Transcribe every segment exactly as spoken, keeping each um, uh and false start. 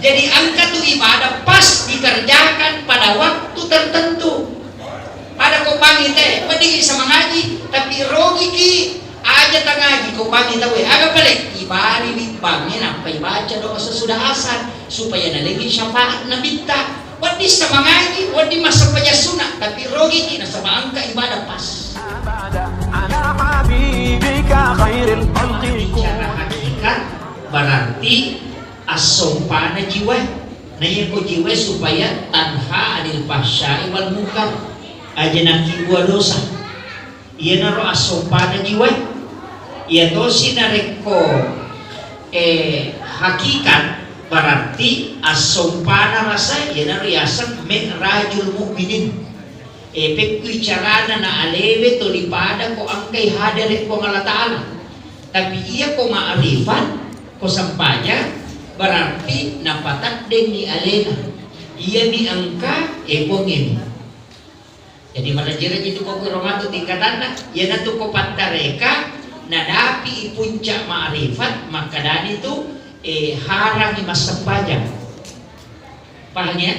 Jadi engka tu ibadah pas dikerjakan pada waktu tertentu. Pada ko bangi te, wedding semangaji, tapi rogiki aja tangaji ko bangi tawe. Aga pale? Ibali wi bangi nappa ibaca doa sesudah asar supaya nalengi syafaat nabitta. Wedding semangaji, wedding massempajang sunat, tapi rogiki nasaba engka ibadah pas. Bicara hakikat berarti assompana jiwae. Na iyako jiwae supaya tanha anil fahsya'i wal munkar, aja nakkibua dosa. Iyanaro assompana jiwae. Iyatosi narekko, eh, hakikat, berarti assompana rasa, iyanaro yaseng mi'rajul mu'minin. Eh, pekkui carana na alewe toli pada ko engkai hadere Puang Allah Ta'ala. Tapi iya ko ma'rifat, ko sempajang, berarti napataddengi alena. Iyami engka, eh, Puangngemi. Jadi, maraji-raji tu ko kuro matu tingkatanna, iyanatu ko pattareka, nadapi i puncak ma'rifat, makkedani tu, eh, harangi massempajang. Pahang ya?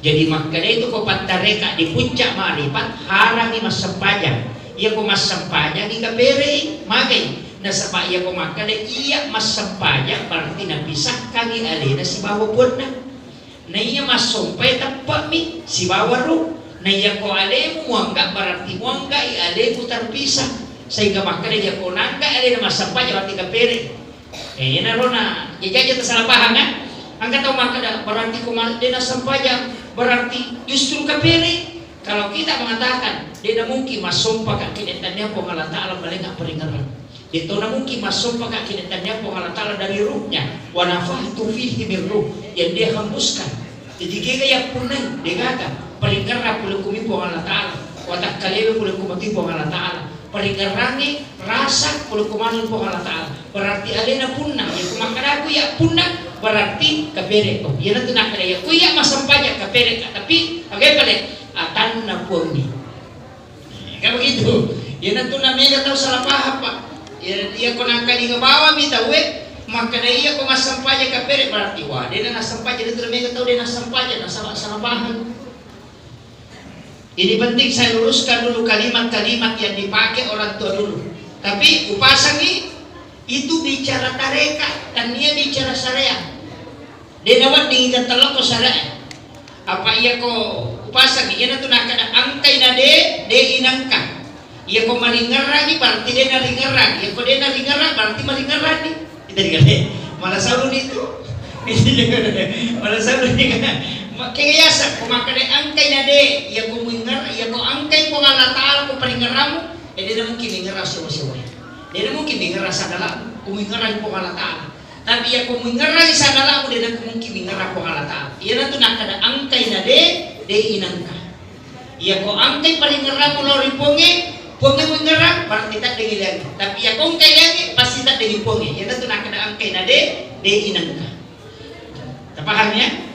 Jadi, makkeda itu ko pattareka di puncak ma'rifat, harangi massempajang. Iya ko massempajang, ikaperei, magai. Nasaba iya ko makkeda iya massempajang, berarti napisahkangi alena sibawa puanna. Naiya massompai teppe'mi sibawa ruh. Naiya ko alemu muangga, berarti muanggai alemu terpisah. Sehingga makkeda iya ko nangga alena massempajang, berarti kapere. Eh, iyanaro na jajaja tasalah pahang, eh. Engka tau makkeda, berarti ko ma-, de nassempajang, berarti justru kapere. Kalau kita mengatakan, de namungkin massompaka kede tannia Puang Allah Ta'ala malenga peringerang. De'to namungkin massompaka kede tannia Puang Allah Ta'ala dari ruhnya, wa nafakhtu fihi min ruh, yang dia hembuskan. Jadi kega yappunnai, degaga, paringerrang pole kumi Puang Allah Ta'ala, watakkalewe pole kumati Puang Allah Ta'ala, paringerrangi rasa pole kumani Puang Allah Ta'ala. Berarti alena punna, ya ku makkadaku ya punna, berarti kapere ko. Iyanatu nakkeda ya ku ya massempajang kapere ka, tapi aga pale atanna Puangnge. Kan begitu. Iyanatu na mega tau salah paham, Pak. Ya, iya ko nangkalinga bawami tauwe, makkeda iya ko massempajang kapere, berarti, wah, de na nassempajang, itu na mega tau de nassempajang, nasaba salah paham. Ini penting saya luruskan dulu kalimat-kalimat yang dipakai orang tua dulu. Tapi upasangi itu bicara tareka, tania bicara syariat. De nawedding iga tello ko syariat. Apa iya ko upasangi, iyanatu nakkeda engkai na de, de inangka. Iya ko maringerrangi berarti de naringerrang. Iya ko de naringerrang berarti maringerrangi. Kita dikale. Malah sauni tu. Malah sauni. Makkega yaseng ko makkeda engkai na de, iya ko muinger-, iya ko engkai Puang Allah Ta'ala ko paringerramu, eh, de namungkin ingerrang sewa-sewa. De namungkin ingerrang sadala ko muingerrang Puang Allah Ta'ala. Tapi iya ko muingerrang sadala, de namungkin ingerrang Puang Allah Ta'ala. Iyanatu nakkeda engkai na de, de inangka. Iya ko engkai paringerrang lao ri Puangnge, Puangnge muingerrang, berarti taddengi liangnge. Tapi iya ko engkai liangnge, pasti taddengi Puangnge. Iyanatu nakkeda engkai na de, de inangka. Tapahang ya?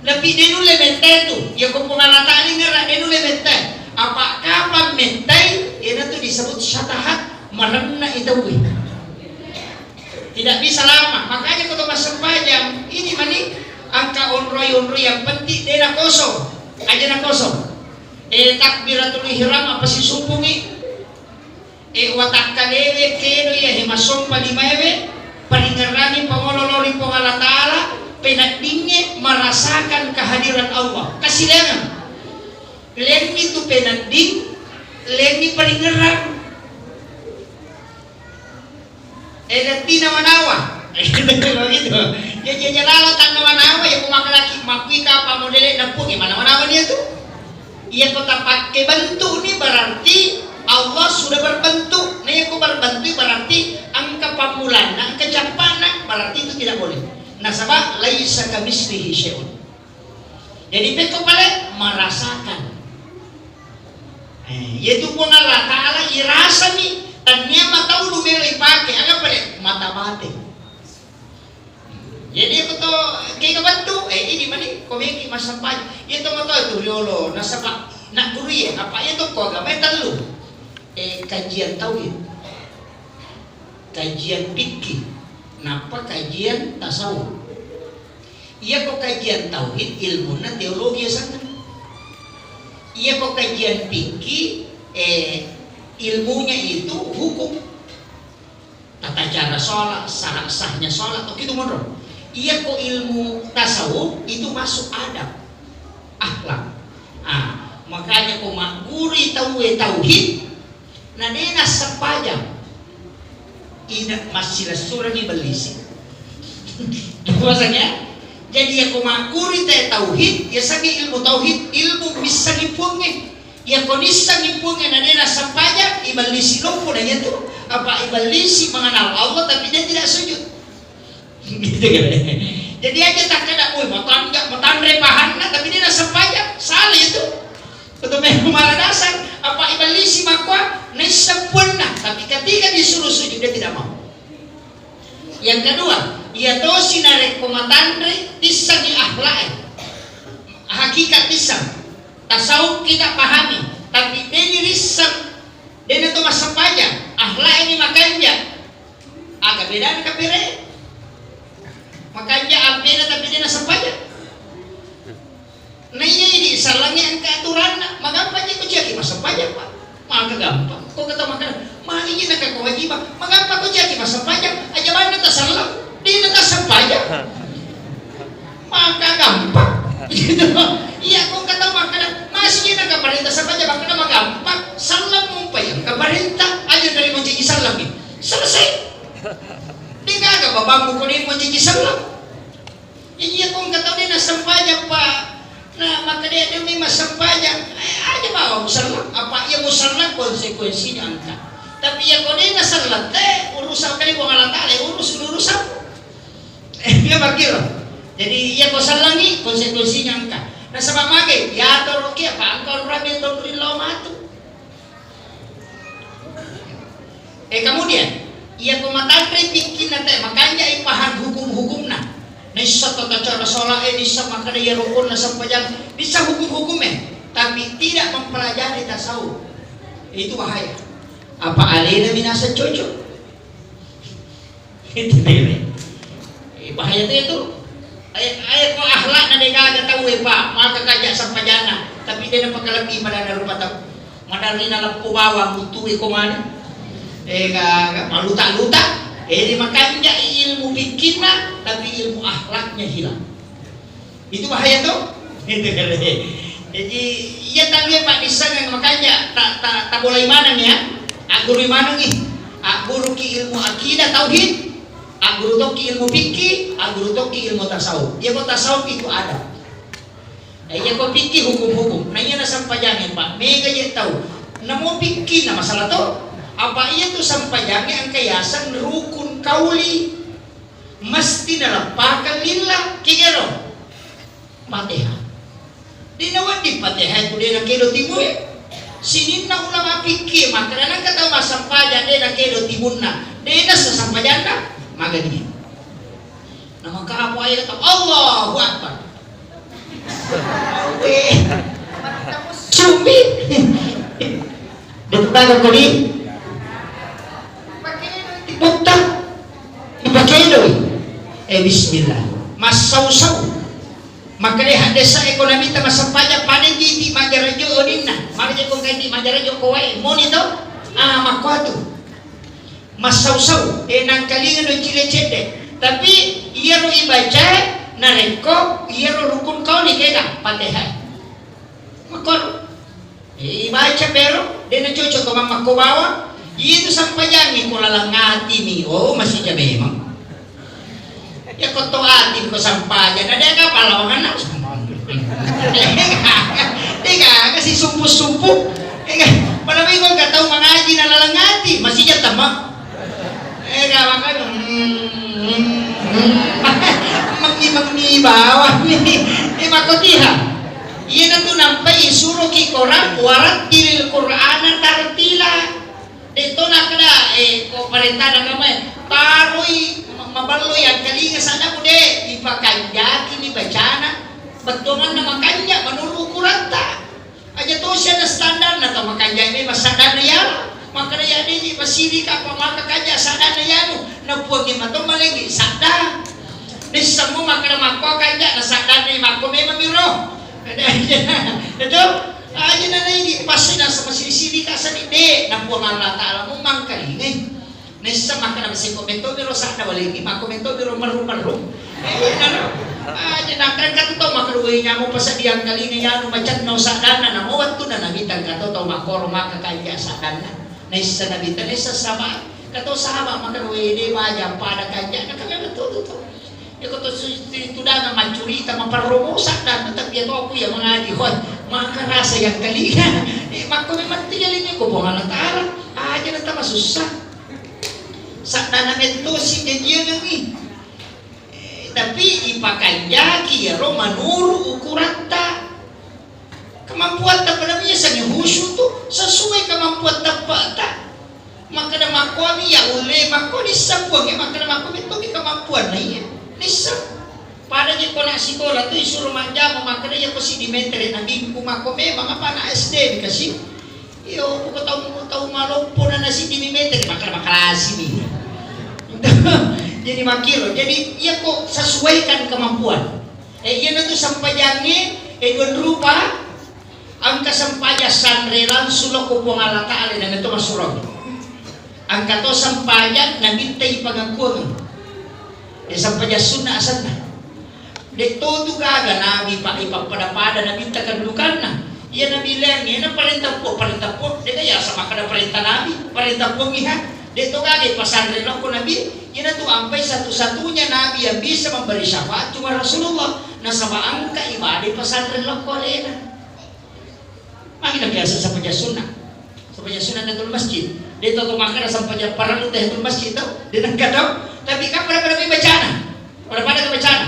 Tapi de nulle mettai tu. Iya ko Puang Allah Ta'ala ingerrang, de nulle mettai. Apa kapang mettai, iyanatu disebut syatahat, marenna i tauwe. Tidak bisa lama. Makanya ko to massempajang, ini mani engka onroi-onroi yang penting de na kosong. Aja na kosong. Eh, takbiratul ihram apa sisumpungi? Eh, watakkalewe kedo iya he massompa limaewe, paringerrangi pangolo lao ri Puang Allah Ta'ala, peneddingnge merasakan kehadiran Allah. Kasilengan. Lenni tu penedding, lenni paringerrang. Eh, lettina manawa. Begitu. Ya, ya, ya, lalo tanna manawa, ya, ku makalaki, makkui kapa modele na Puang, ya, manawa-nawa nia tu. Iya, ko tapakke bentuk ni berarti Allah sudah berbentuk. Nah, iya, ko berbentuk berarti engka pammulanna, engka cappanna, berarti itu tidak boleh. Nasaba laisa kamislihi syai'un. Jadi, pekko pale merasakan. Eh, yaitu Puang Allah Ta'ala irasami, tannia matau lu melo ipake, aga pale mata bate. Jadi, aku to, kega bantu, eh, ini mani, ko meki massempajang. Iya to matoa tu riolo, nasaba, nak guru iya, apa iya to ko agama tellu. Eh, kajian tauhid. Kajian fikih, nappa kajian tasawuf. Iyako kajian tauhid, ilmunna teologi asenna. Iyako kajian fikih, eh, ilmunya itu hukum. Tata cara sholat, syarat sahnya sholat, oke itu monro. Iyako ilmu tasawuf itu masuk adab, akhlak. Ah, makanya ko maggurui tauwe tauhid, na de nassempajang, ina massilessurengngi bellisi. Maksudnya, jadi iyako maggurui te tauhid, yasengnge ilmu tauhid, ilmu missengngi puangnge. Iyako nissengngi puangnge na de nassempajang, ibellisi loppo na iyatu, apa ibellisi mengenal Allah tapi dia tidak sujud. Gitu kan? Jadi aja takkeda, "Woi, matanja, matanre pahanna tapi dia nassempajang." Salah itu. Betul memang malah dasar, apa ibellisi makua naisseng puanna, tapi ketika disuruh sujud dia tidak mau. Yang kedua, iya tosi narekko matanre, tissengngi akhlak e. Hakikat tisseng. Tasawuf kita pahami, tapi deni risseng, dena to massempajang, akhlak ini makanja. Aga bedana kapere? Makanja abbena tapi dena sempajang. Naiya idi sallangnge engka aturanna, magampang ji ko ciaki massempajang, Pak. Maka gampang. Ko kata makkeda, magi ji naka kewajiban, magampang ko ciaki massempajang, aja banna tasallang, dina tassempajang. Maka gampang. Gitu. Iya, ko kata makkeda, masi ji naka parenta sempajang, makkeda magampang, sallang mumpai engka parenta, aja dari mancaji sallang ni. Selesai. Degaga babammu ko de mancaji sallang. Iya, ko engka tau de nassempajang, Pak. Nah, makkeda de mi massempajang, eh, aja bawa musallang. Apa iya musallang konsekuensinya engka. Tapi iya ko de nasallang te, urusan kali Puang Allah Taala, urus urusan. Eh, iya makkiro. Jadi iya ko sallangi konsekuensinya engka. Nasaba mage, yatoroki apa engka urang de tonri lao matu. Eh, kemudian, iya ko matanre pikkinna te, makanja ipahang hukum-hukumna. Nissa tata cara sholat e, nissa makkeda iya rukunna sempajang, nissa hukum-hukum e, tapi tidak mempelajari tasawuf. Itu bahaya. Apa alena minasa cocok? Itu deh. Eh, bahaya tuh itu. Ayo, ayo ko akhlakna degaga tau e, Pak, maka kaja sempajanna, tapi de napakalebbi pada rupa tau. Madarina leppo bawang butuh e ko mani. Eh, ga, ga, maluta-luta. Eh, di makanja ilmu fikihna, tapi ilmu akhlaknya hilang. Itu bahaya tuh. Jadi, iya tau e, Pak, dissengngi makanja ta, ta, tabolai maneng ya. Agguru maneng ih. Agguruki ilmu akidah tauhid. Agguru tokki ilmu fikih, agguru tokki ilmu tasawuf. Iya ko tasawuf itu adab. Eh, iya ko fikih hukum-hukum. Nah, iya na sempajangnge, Pak. Mega je tau. Namo fikih na masalah to. Apa iya tu sempajangnge engka yaseng rukun kauli. Mesti naleppakang lillah. Kegero. Fatihah. De nawedding Fatihah ku de nakedo timu e. Sininna ulama fikih makkeda nengka tau massempajang de nakedo timunna, de nassa sempajanna, magani. Namaka apa ayat Allahu Akbar. Weh. Sumbi. De tu taga kodi. Tipunta. Dipakedoi. Eh, bismillah. Massau-sau. Makkeda haddesa ekonomi ta massempajang pada titi majarajo oninna. Maraja ko kaiti majarajo ko wae moni to. Ah, makkuatu. Massau-sau, eh, nangkalinga no cile cedde. Tapi iyaro ibaca narekko iyaro rukun kauli kega Fatihah. Makkoro. Eh, ibaca pero, de nacocok ko mammakko bawang. Iya tu sempajangnge ko laleng atimi. Oh, masija memang. Ya ko to ati ko sempajang, na de aga pallawanganna. De gaga si sumpu-sumpu. Pada minggu ko tau mangaji na laleng ati, masija temma. Eh, gawakkan, hmm, hmm, hmm. Mengi-mengi bawang ni. Eh, makotiha. Iya tu nampai suruh ki korang, warattilil Qur'ana tartila. De to nakkeda, eh, ko parentana agama e, taroi ma-, maballoi angkalinga sadda ku de, ipakanjaki ni bacana, bettuanganna makanja menurut ukuratta. Aja tosi ada standarna to makanja memang saddanna iya. Makkeda iya de ji masiri ka apa maka kanja saddanna iyanu, na puangnge mato malengi sadda. Nisseng mo makkeda makko kanja na Itu aja na naidi pasti nasa masiri-siri ka sani de na Puang Allah Taala mu mangkalingai. Naisseng makkeda, "Sengko metto miro sadda walengngi, makko metto miro merru-merru." Eh, naro. Ah, je nakkeda engka tu tau makkeda, "Wei, nyamo pasadiang kalinga yanu macenno saddanna, namo wettunna Nabitta engka to tau makkoro maka kanja saddanna." Naisseng Nabitta, naisseng sahabat. Engka to sahabat makkeda, "Wei, de baja pada kanja." Nah, kan memang tu, tu, tu. Iyako to su-, tu-, tudangeng maccurita, maperromo saddanna, tapi iya to aku iya mangaji, hoi, maka rasa yang kalinga. Eh, makko memang tiga lini ko Puang Allah Taala. Aja na tama susah. Saddana mettosi jajiangengngi. Eh, tapi ipakanjaki iyaro manuru ukuratta. Kemampuatta pada miasangi khusyuk tu sesuai kemampuan teppa'ta. Makkeda makkuami ya ulle makko nisseng Puangnge, makkeda makko mettomi kemampuanna iya. Nisseng. Pada je ko na sikola tu isuro majjama makkeda iya ko siddi metere na bingku makko memang apa anak S D ni kasi. Iyo, buka tau, tau maloppo na, na siddi mi metere, makkeda makalasi mi. Jadi makkiro. Jadi iya ko sesuaikan kemampuan. Eh, iyanatu sempajangnge, eh, dua rupa, engka sempajang sanre langsung lao ko Puang Allah Taala, dan itu masuk surga. Engka to sempajang namittai pengakuan. Eh, sempajang sunnah asanna. De'to tu gaga nabi pa-, ipappada-pada nabitta kedudukanna. Iya nabi leang, iya na parenta Puang, parenta Puang, de'ga iya sama kada parenta nabi, parenta Puang iha. De'to gaga ipasanre lao ko nabi, iyanatu ampai satu-satunya nabi yang bisa memberi syafaat cuma Rasulullah. Nasaba engka ibadah ipasanre lao ko alena. Magi na biasa sempajang sunnah. Sempajang sunnah tahiyatul masjid. De'to to makkeda sempajang parellu tahiyatul masjid to. De' nengka to. Tapi kan pada-pada mi bacana. Pada-pada ke bacana.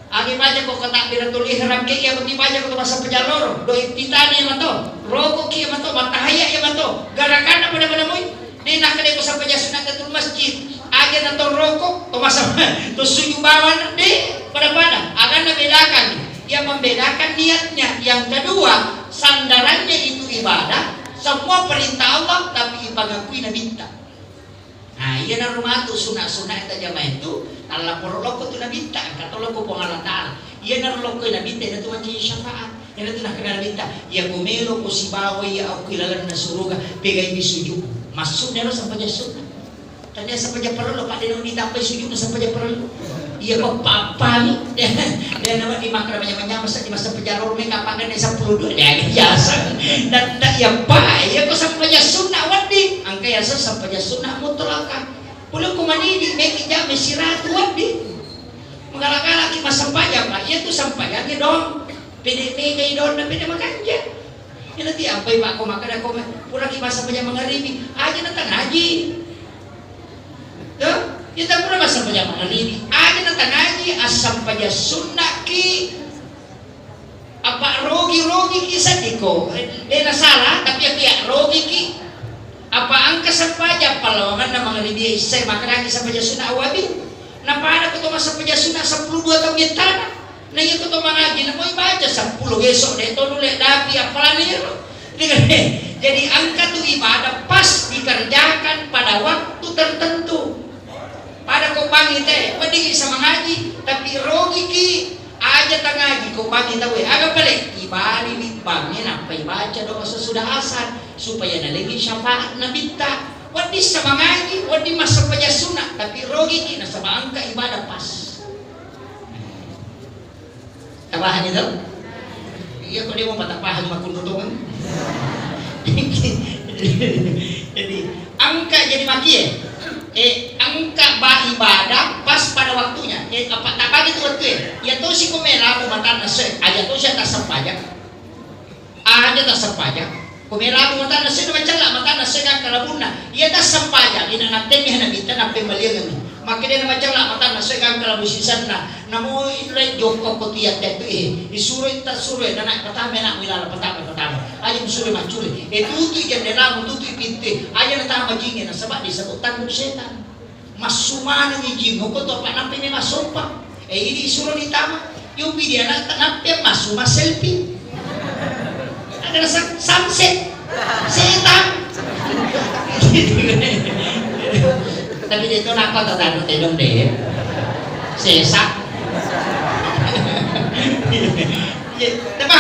Agi baca ko takbiratul ihram ke iya, berarti baca ko to massempajang loro. Do iftitah iya mato. Roko ki iya mato, mattahiyat iya mato. Garakanna pada-pada mui. De' nakkeda ko sempajang sunnah tahiyatul masjid. Aja na to roko, to masa-, to sujud bawang de', pada-pada. Akan na bedakan. Yang membedakan niatnya. Yang kedua, sandarannya itu ibadah, semua perintah Allah, tapi ipangakui nabitta. Nah, iyanaro matu sunna-sunna tajama itu, tallaporo lokko tu nabitta, engka to lokko Puang Allah Taala. Iyanaro lokko nabitta, iyanatu mancaji syafaat. Iyanatu nakkeda nabitta, iya ko melo ko sibawa iya okko ilalenna suruga, pegaiwi sujud. Maksudna ero sempajang sunna. Tania sempajang parellu, Pak, de' nauni tambai sujudna sempajang parellu. Iya ko pappani. De' nawedding makkeda manyameng-nyameng seddi massempajang loro meka paganne seppulo dua. De' biasa. Dan tak iya, Pak, iya ko sempajang sunna wedding. Engka iya sempajang sunna mutlaka. Pole ko manidi meki jame siratu wedding. Magala-galaki massempajang, Pak. Iya tu sempajangnge dong. Pede mega idonna pede makanja. Iyana ti ampai pakko makkeda ko puraki massempajang mangaribi, aja na tangaji. Tuh, ita pura massempajang mangaribi, aja na tangaji, assempajang sunnaki. Apa rogi-rogi ki seddi ko? De' na salah, tapi iya ki rogi ki. Apa engka sempajang pallawanganna mangaribi, isya, makkedaki sempajang sunna awabi. Napada ko to massempajang sunna seppulo dua taung ettana. Na iya ko to mangaji, na moi baca seppulo besok de' to nulle dapi apalani ero. Jadi engka tu ibadah pas dikerjakan pada waktu tertentu. Pada ko bangi te, wedding isa mangaji, tapi rogi ki, aja tangaji ko bangi tau e. Aga pale, ibali mi bangi nappa ibaca doa sesudah asar supaya nalengi syafaat nabitta. Wedding sa mangaji, wedding massempajang sunna, tapi rogi ki nasaba engka ibadah pas. Tapahang itu? Iya, kok dia mau patah paham makundutungan? Jadi, engka jadi makie. Eh, engka ba ibadah pas pada waktunya. Eh, apa tak bagi tu waktu ya? Ya tu si kumela aku matan nasi, aja tu saya tak sempajang. Aja tak sempajang. Ko merabu matanna, sena macella matanna, sega kalabunna. Iya tassempajang, ina nattemmi nabitta, nappemmaliangenni. Makkedana macella matanna, sega kalabu sisenna. Namo ilai jokko ko tiatte tu, eh, isuro itta suro, eh, nana patama, nana wilala patama, patama. Aja musuro maccuri. Eh, tutui jendelamu, tutui pintu. Aja natama jinge, nasaba disebut tanduk setan. Massu manengngi jing, okko to apa nampai massompa. Eh, idi isuro ditama. Yumbi dia na, nappi massu masselfie. Ada rasa sunset. Setan. Tapi dia itu napa tadi tedong deh. Sesak. Iya, tapi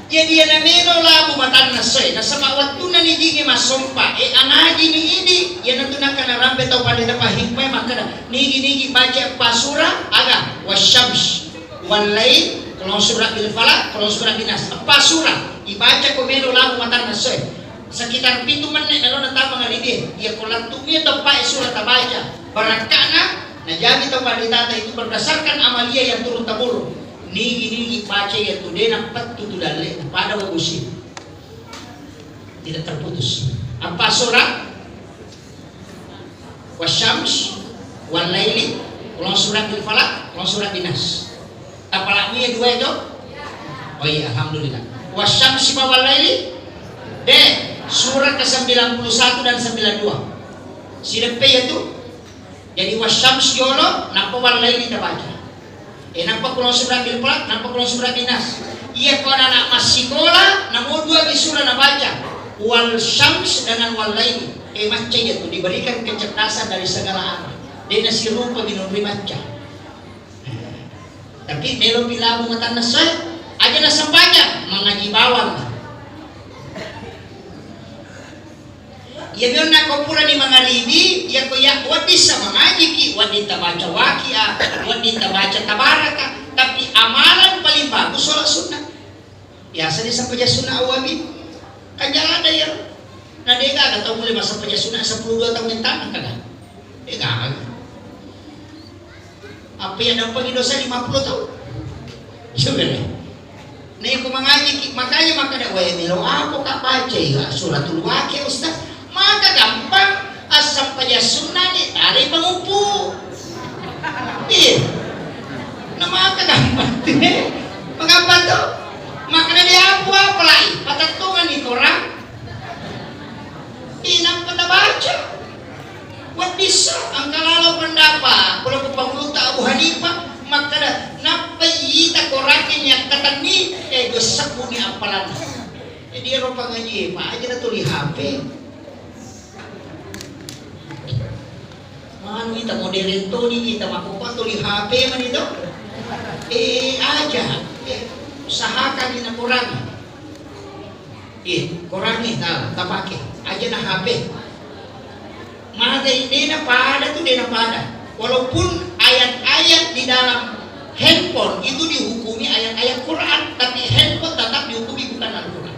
Jadi iyana melo labu matanna essoe, nasaba wettunna nijingi massompa, e, anajini idi, iyanatu nakkana rampe tau panrita pahikmae makkeda, nigi-nigi baca eppa sura, aga, wasyams, wallail, qul a'udzu birabbil falaq, qul a'udzu birabbin nas. Eppa sura ibaca ko melo labu matanna essoe. Sekitar pitu menne melo natama mangaribie, iya ko lettu mie teppae sura tabaca, barakka'na najami tau panritata itu berdasarkan amalia yang turun temurun. Nigi-nigi baca iyatu de nappettu tu dalle, pada wabusi. Tidak terputus. Eppa sura, wasyams, wallaili, qul a'udzu birabbil falaq, qul a'udzu birabbin nas. Tapalak mie dua itu? Oh iya, alhamdulillah. Wasyamsi wa wallaili? De, surah ke sembilan puluh satu dan sembilan dua. Sideppe iyatu? Jadi wasyams jolo, nappa wallaili tabaca. E, nappa qul a'udzu birabbil falaq, nappa qul a'udzu birabbin nas. Iya ko anak-anak massikola, namo dua mi sura nabaca. Wal syams dengan wallaili. E, macca iyatu diberikan kecerdasan dari segala arah. De nasirupa minung ri macca. Tapi melopi labu matanna essoe, aja nasempajang, mangaji bawang. Iya, bionna ko purani mangaribi, iya ko iya wedding sa mangajiki, wedding tabaca wakia, wedding tabaca tabaraka, tapi amalan paling bagus sholat sunnah. Biasa ni sempajang sunnah awabi. Kan jalan ada ya. Nah, de gaga tau mulai massempajang sunnah sepuluh dua tahun yang tanah kada. De gaga. Apa yang dapat dosa lima puluh tahun? Sudah deh. Nah, yang ku mengajiki, makanya maka ada wae melo apa kak baca ya suratul waqiah ustaz. Maka gampang asam paja sunnah ni tari pengupu. Iya. Nah, maka gampang. Mengapa tuh? Makanya dia apa apalagi patattungan di Quran. Inappa tabaca. Weddissa engka lalo pendapat, pura ku pangulutta Abu Hanifah, makkeda, nappai ita Korangnge nyakkatenni, eh, dua sebbuni appalanna. Jadi ero pangaji, Pak, aja na tuli H P. Manu ita modern toni ita makkokko tuli H P mani to. Eh, aja. Eh, usahakan ina Korangnge. Iya, Korangnge, nah, tapake. Aja na H P. Magai, dena pada tu, dena pada. Walaupun ayat-ayat di dalam handphone itu dihukumi ayat-ayat Quran, tapi handphone tetap dihukumi bukan Al-Quran.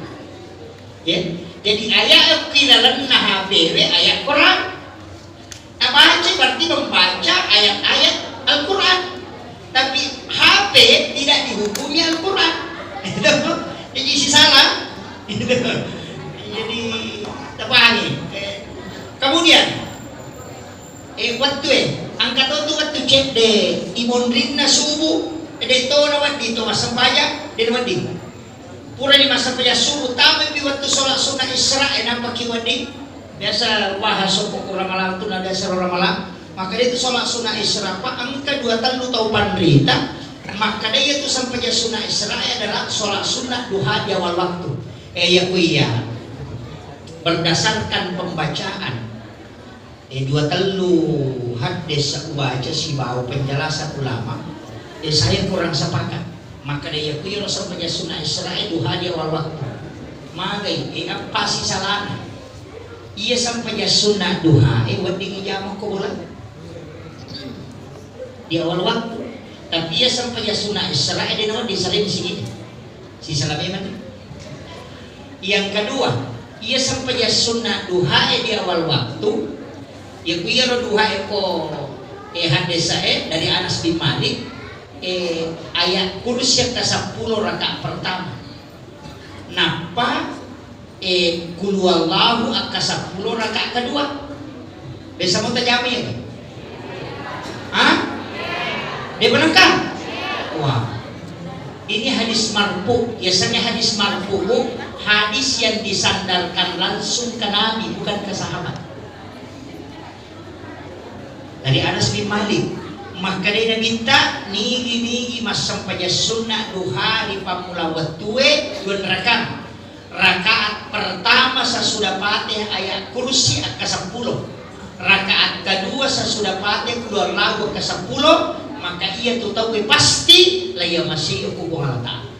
Ya, jadi ayat yang kilalenna H P we ayat Quran. Tabaca berarti membaca ayat-ayat Al-Quran. Tapi H P tidak dihukumi Al-Quran. Jadi isi salah. Jadi tapahami. Eh, kemudian, eh, wettu e, engka to tu wettu cedde, imonrinna subuh, de to na wedding to massempajang, de na wedding. Purani massempajang subuh, tamaipi wettu sholat sunnah Isra, e, nampaki wedding. Biasa bahas sokko ku Ramalang tu, na biasa ro Ramalang. Makkeda itu sholat sunnah Isra, Pak, engka dua tellu tau panrita. Makkeda iya tu sempajang sunnah Isra adalah sholat sunnah duha di awal waktu. Eh, iya ku iya. Berdasarkan pembacaan. Eh, dua tellu hadis ubaca sibawa penjelasan ulama, eh, saya kurang sepakat. Makkeda iya ku iyaro sempajang sunnah Isra e duha di awal waktu. Magai, eh, apa si salana? Iya sempajang sunnah duha e wedding ijama ko bola di awal waktu. Tapi iya sempajang sunnah Isra e dena wedding salai sigi. Sisala memang. Yang kedua, iya sempajang sunnah duha e di awal waktu. Ya ku iyaro duha e ko, eh, hadis e dari Anas bin Malik, eh, ayat kursi yang ke sepuluh rakaat pertama. Nappa, eh, qul huwallahu akka seppulo rakaat kedua. Biasa mau tajami ya? Hah? Dia benengkang? Wah. Ini hadis marfu. Biasanya hadis marfu, hadis yang disandarkan langsung ke Nabi, bukan ke sahabat. Dari Anas bin Malik, makkedai Nabitta, nigi-nigi massempajang sunna duha ri pammula wettue, dua rakaat. Rakaat pertama sesudah Fatihah ayat kursi akka seppulo. Rakaat kedua sesudah Fatihah qul huwallahu akka seppulo, maka iya tu tauwe pasti la iya masih ku Puang Allah Ta'ala.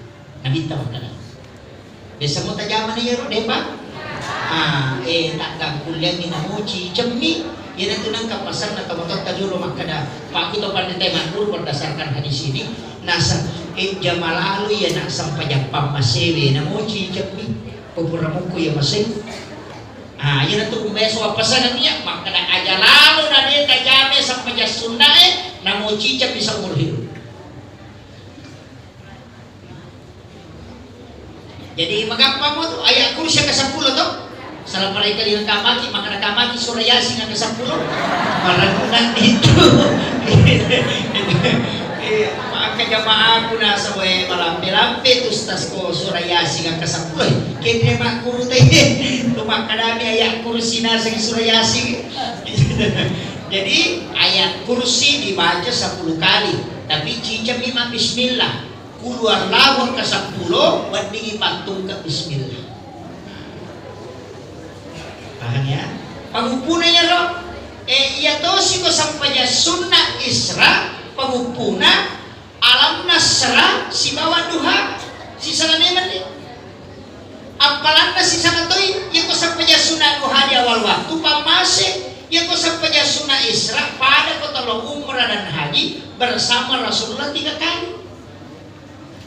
Nabitta makkeda. Biasa mo tajamani iyaro, depa? Ah, eh, taggangkulleangngi namuci cemmi. Iyanatu nengka pasanna tomatoatta jolo makkeda, pakku to pandita makkuru berdasarkan hadis ini, nasa, eh, jama lalo iya nak sempajang pammasewe namuci cemmi. Pura mukku iya maseng. Ah, iyanatu umbeso appasanang iya, makkeda aja lalo na de tajame sempajang sunnae, namuci cemmi seumur hidup. Jadi magampang mo tu, ayat kursi angka seppulo to. Salah parekkali engka maki, maka engka maki surah Yasin angka seppulo. Maraguna itu. Eh, maka jamaahku nasaba malampe-lampe tu ustaz ko surah Yasin angka seppulo. Kene makkuru te. Tu makkadami ayat kursi naseng surah Yasin. Jadi ayat kursi dibaca sepuluh kali, tapi cicami ma bismillah. Kuluar lawang ke seppulo, weddingi pattungke bismillah. Paham ya? Panguppuna iyaro, eh, iya tosi ko sempajang sunna Isra, panguppuna Alam Nasra sibawa Duha, sisala memang ni. Appalanna sisala toi, iya ko sempajang sunna Duha di awal waktu, pammase, iya ko sempajang sunna Isra, pada ko tolo umrah dan haji bersama Rasulullah tiga kali.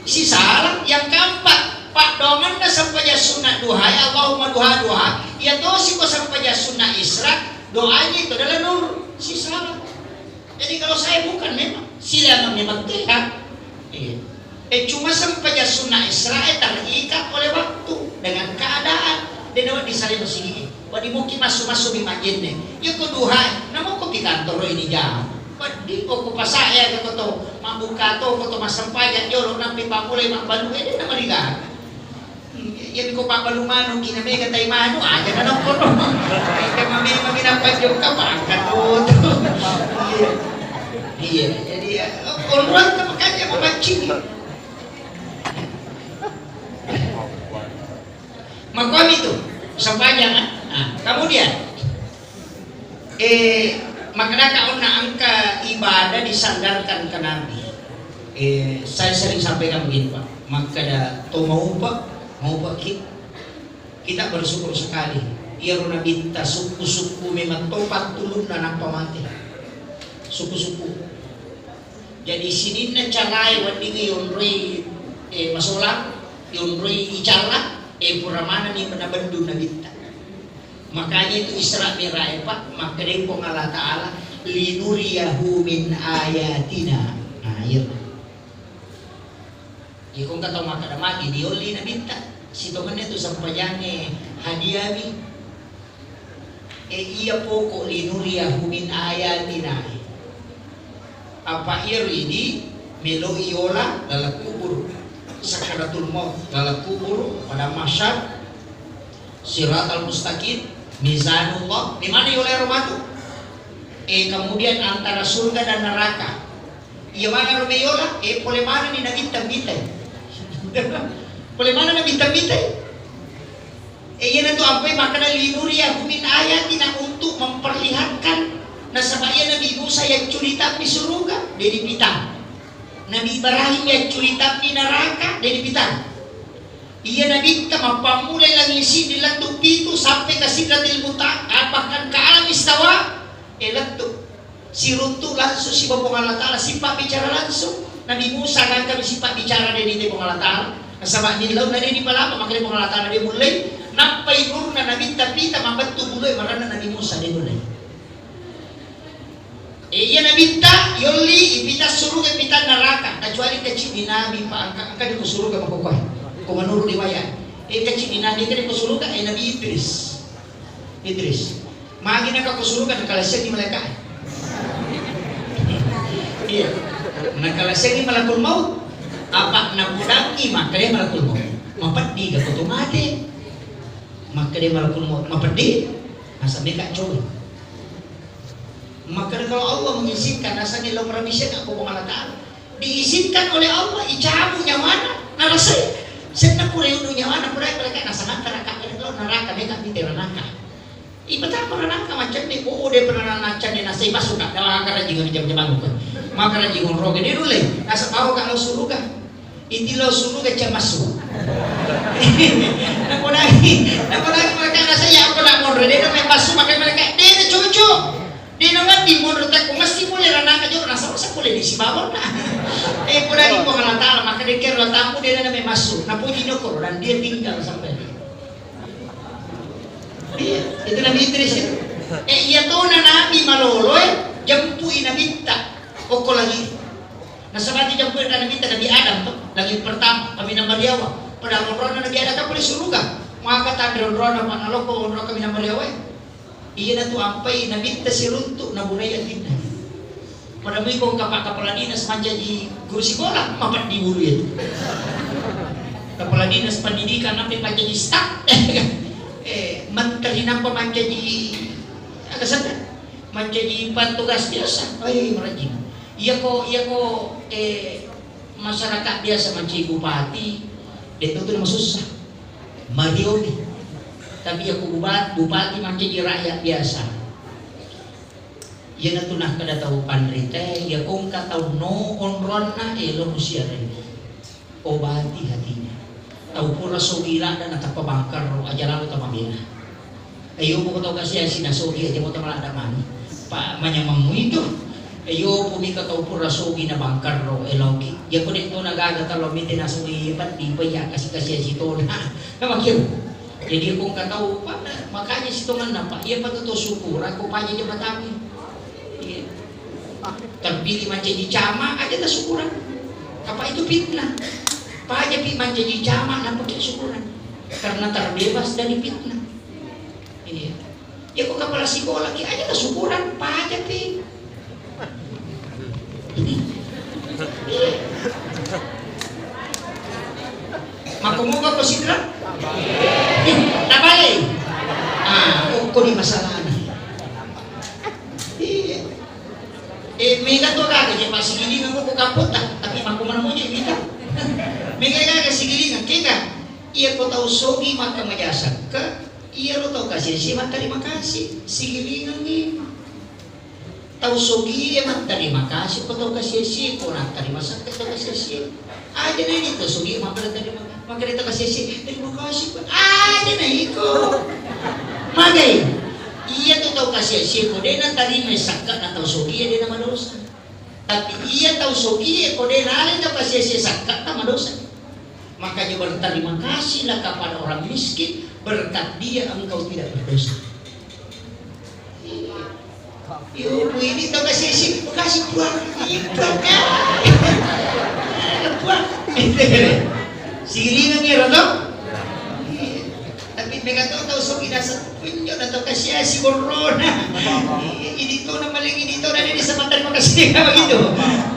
Sisala yang keempat, paddoangenna sempajang sunna Duha, ya Allahumma Duha, Duha, iya tosi ko sempajang sunna Isra, doanya itu adalah nur. Sisala. Jadi kalau saya bukan memang, silakan memang tidak. Iya. Eh, cuma sempajang sunna Isra, eh, terikat oleh waktu dengan keadaan. Dan di sana masih Waddi mungkin massu-massu mi majjenne. Iya ko Duha, namo ko pi kantoro ini jam. Waddi ko ko pasae aga ko to, mabbuka to ko to massempajang jolo, nampi pammulai mabbalu, eh, de namarigaga. Hmm, iya ko pabbalu manu, kina mega tai manu, aja na nokko no. Ika mame mami nappa jokka pangkat to. Iya. Iya, jadi ya, orang tak makanya memancing. Makomi tu, sempajang, ah. Nah, kemudian, eh, makkedaka onna engka ibadah disandarkan ke Nabi. Eh, saya sering sampaikan begini, Pak. Makkeda to maupa, maupa ki, kita bersyukur sekali. Iyaro Nabitta sukku-sukku memang topat tulunna nappa mate. Sukku-sukku. Jadi sininna carae weddingngi yonroi, eh, masolang, yonroi icalla, eh, pura manenni nabendu Nabitta. Makanya itu Isra Mi'raj, Pak, makkedai Puang Allah Ta'ala, "Linuriyahu min ayatina." Nah, iya. Iko engka tau makkeda magi diolli Nabitta, sitongenna tu sempajangnge hadiami. E iya poko linuriyahu min ayatina. Apa iya ridi meloi yola laleng kubur, sakaratul maut laleng kubur, padang mahsyar, siratal mustaqim, mizanullah, di mana yola ero matu? E kemudian antara surga dan neraka. Iya maneng ro meyola, eh, pole manenni Nabitta mitai. Pole maneng Nabitta mitai. Eh, iyanatu ampai makkeda linuriyahu min ayatina, untuk memperlihatkan. Nasaba iya Nabi Musa yaccuritammi suruga, de dipitang. Nabi Ibrahim yaccuritammi neraka, de dipitang. Iya Nabitta mappammulai langi siddi lettu pitu sampai ke Sidratil Muntaha, bahkan ke alam istawa, eh, lettu. Siruntu langsung sibawa Puang Allah Ta'ala, sipabbicara langsung. Nabi Musa nangkami sipabbicara dari Puang Allah Ta'ala. Nasaba ni launa de dipalapa, makanya Puang Allah Ta'ala de mullei. Nappai nurna Nabitta pita mabettu buloi maranna Nabi Musa de mullei. E iya Nabitta yolli ipita suruga, ipita neraka, kecuali kecil di Nabi, Pak, angka, angka di suruga makokoe. Ko menurut riwayat, e kecil di Nabi, angka di suruga, e Nabi Idris. Idris. Magi naka ko suruga, nakalassengi malaika. Iya. Nakalassengi malakul maut. Apa napudangi makkeda malakul maut? Mapeddi ga ko to mate? Makkeda malakul maut, mapeddi? Masa meka coba. Makkeda kalau Allah mengizinkan, nasangi lo permission ko Puang Allah Ta'ala. Diizinkan oleh Allah, icabu nyawana, narasai. Senna pura yudu nyawana, pura mereka nasanganta raka, kalau neraka, meka mite neraka. Ipatama ranaka macenne, oh, de pernah nacenne nasai masuka dalam angka rajingan jam-jaman ko. Maka rajingan roge de nulle, nasaba kak lo suruga. Iti lo suruga cemmassu. Naponangi, naponangi mereka rasa ya aku nak monro, de' na mai massu, maka mereka de' na cocok. De' na mati monro takku mesti mulai ranaka jolo, nasaba sa mulai di sibawa na. Eh, ponangi Puang Allah Taala, maka de' kero tamu de' na mai massu. Napuji nyokoro dan dia tinggal sampai. Iya, itu Nabi Idris itu. Eh, iya tona Nabi malolo, eh, jempui Nabitta. Okko lagi. Nasaba dijempui Nabitta Nabi Adam to, lagi pertama, kami nambariawa. Pada onrona Nabi Adam kan pole suruga. Maka tanre onrona, Pak, naloko onro kami nambariawa, eh. Iyanatu ampai Nabitta siruntu naburai atinna. Pada mui ko kapa-, kepala dinas mancaji guru sikola, mapeddi guru itu. Kepala dinas pendidikan, nampai pancaji staf. Eh, menteri nampa mancaji, aga senna? Mancaji petugas biasa. Oi, merajing. Iya ko, iya ko, eh, masyarakat biasa mancaji bupati, de' tu masussa. Marioni. Tapi iya ko buba-, bupati mancaji rakyat biasa. Iyanatu nakkeda tau panrita, iya ko engka tau no onronna, elo musiarengngi. Obati hatinya. Tau pura sogi ladda natappa bangkarro, aja lalo tamabena. Ayo, poko tau kasiasi nasogi, aja mo tamaladda mani. Pa manyameng muitu. Ayo, pumi ka tau pura sogi na bangkarro, eloki. Iya ko de' to nagaga talo mite nasogi, peddi, pa iya kasi-kasiasi tona. Namakiru. Jadi, ko engka tau, Pak, makanya sitonganna, Pak, iya patu to syukuran ko paja jabatangnge. Iya. Terpilih mancaji camat, aja ta syukuran. Apa itu fitnah? Paja pi mancaji camat, nampa ki syukuran. Karena terbebas dari fitnah. Iya. Ya, ko kepala sekolah ki, aja ta syukuran, paja pi. Maka moga ko sidra? Ih, nabalai. Ah, okko di masalahna. Iya. Eh, mega to gaga je pasigilingan ko kapotta, tapi mako mana moje mita. Mega gaga sigilingan, kega? Iya ko tau sogi maka majasakka, iya lo tau kasih si terima kasih, sigilingan ni. Tau sogie matterima kasih ko tau kasiasie, ko natterima sakka tau kasiasie. Aja na iko sogie makkeda terima, makkeda tau kasiasie, "Terima kasih, Pak." Aja na iko. Magai? Iya tu tau kasiasie ko de natarima sakka na tau sogie de na madosa. Tapi iya tau sogie ko de nalai tau kasiasie sakka ta madosa. Makanya berterima kasihlah kepada orang miskin, berkat dia engkau tidak berdosa. Yo, Bu, ini tau kasih isi, makasih, Puang. Iya, Puang, kan? Puang. Sigilingan ya, Roto? Iya. Tapi mega tau, tau sogi dasar, kunjo na tau kasih isi borona. Iya, ini tona maling, ini tona, ini sama terima kasih, begitu.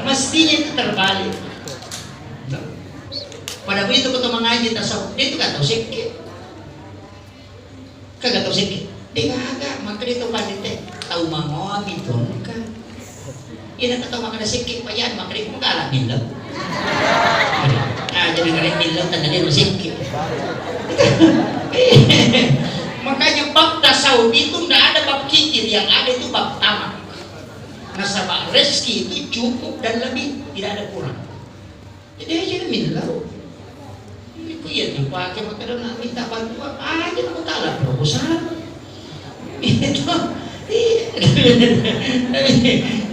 Mestinya itu terbalik. Pada begitu ko to mangaji tasawuf, de tu ka tau sekke. Kaga tau sekke. De gaga, makkeda to pandite, tau mangoa mi tu engka. Iya, na tau makkeda sekke, payan makkeda ko gala millau. Ah, jadi kare millau tanda de sekke. Makanya bab tasawuf itu ndak ada bab kikir, yang ada itu bab tamak. Nasaba rezeki itu cukup dan lebih, tidak ada kurang. Jadi aja na millau. Ini ku iya tu pake makkeda na minta bantuan, aja na kutala proposal. Itu, iya.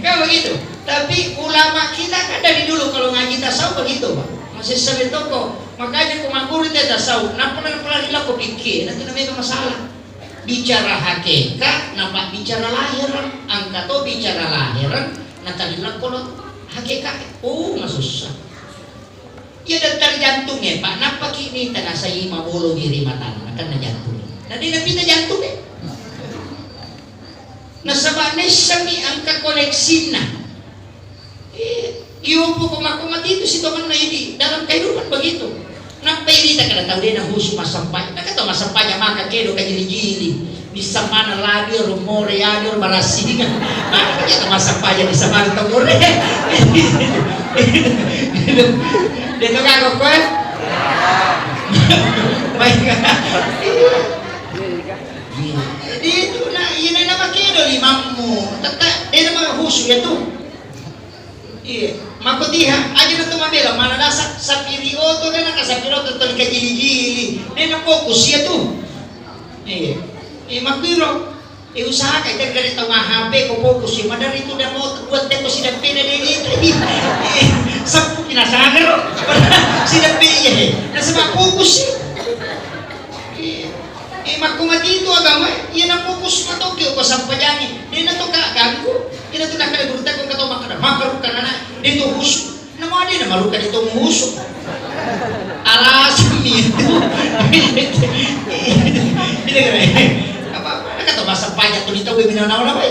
Kan begitu. Tapi ulama kita kan dari dulu kalau ngaji tasawuf begitu, Pak. Masih sampai toko. Makanya ku makuru te tasawuf, napa napa lari lako pikir, nanti namanya masalah. Bicara hakikat, napa bicara lahir, angka to bicara lahir, na tadi lako lo hakikat. Oh, masussa. Iya, dokter jantung ya, Pak. Nappa ki mita nasai mabolo ri matanna, kan na jantung. Na de napita jantung ya. Nasaba naissami angka koneksinna. Eh, iyo poko mako mati itu sitonganna idi dalam kehidupan begitu. Nappa irita kada tau de nahusu massampajang. Naka tau massampajang maka kedo kajili-jili. Bisa mana lagi ro more ya ro barassinga. Maka kita massampajang bisa mana tau more. Deto kagok koe? Baik. Jadi itu na, iya na makedo limammu. Tetta de na mahusu ya tu. Iya, mako tiha aja na tu mabela mana dasa sapiri Tona nakasapiro totoli kajili-jili. Dena fokus iya tu. Iya. Eh, makkiro. Eh, usahakan, jangan dari tau ma-H P ko fokus iya. Madari tu damo buat teko sidappena deh. Eh, seppu pinasangero. Sidappe iya, eh. Nasaba fokus iya. Eh, eh, makko mati itu agama, iya na fokus matoki ko sampajangi. Dena to ka ganggu. Ina tu nakale guru teko kato makkada. Maka bukan anak. Dia tu khusyuk. Namo ade na maruka di tong musu. Alasan mi itu. Tidak kira. Apa? Kata bahasa pajak tu di tau minang naon apa?